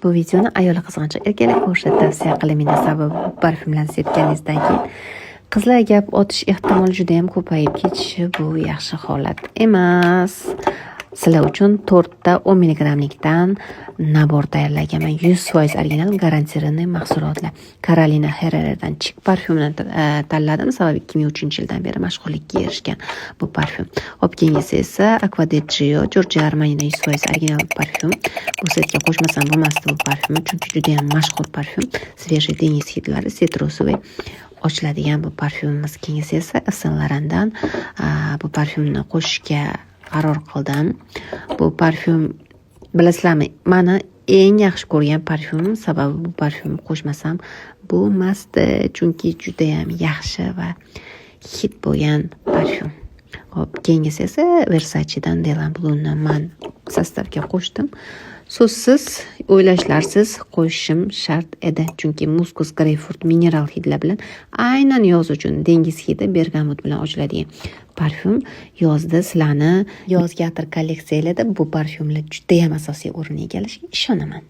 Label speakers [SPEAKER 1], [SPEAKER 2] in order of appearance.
[SPEAKER 1] Bu videoni ayol qizg'anchiq erkaklar ko'rishni tavsiya qilaman. Sababi bu parfyumlarni sepganingizdan keyin qizlar gap otish ehtimoli juda ham ko'payib ketishi, bu yaxshi holat emas. Sizlar uchun to'rtta 10 milligrammlikdan набор tayyorlaganman. 100% original, гарантированный mahsulotlar. Carolina Herreradan Chic parfyumini tanladim, sababi 2003-yildan beri mashhurlikka erishgan bu parfyum. Hop, keyingisi esa Acqua di Gio, Giorgio Armanidan 100% original parfyum. Bu setga qo'shmasam bo'lmasdi bu parfyumni, chunki juda ham mashhur parfyum. Свежий dengiz hidlari, цитрусовый ochiladigan bu parfyumimiz. Keyingisi esa Yves Saint Laurentdan bu parfyumni qo'shishga qaror qildim. Bu parfyum, bilasizlarmi, mani eng yaxshi ko'rgan parfyumim. Sababi bu parfyumni qo'shmasam bo'lmasdi, chunki judayam yaxshi va hit bo'lgan parfyum. Hop, keyingisi esa Versace'dan Dylan Blue'ni man состав ga qo'shdim. So'zsiz, o'ylashlarsiz qo'shishim shart edi, chunki muskus, greypfrut, mineral hidlar bilan, aynan yoz uchun dengiz hidi, bergamot bilan ochiladigan parfyum. Yozda sizlarni yozgi atir kolleksiyalarda bu parfyumlar judayam asosiy o'rin egallashiga ishonaman.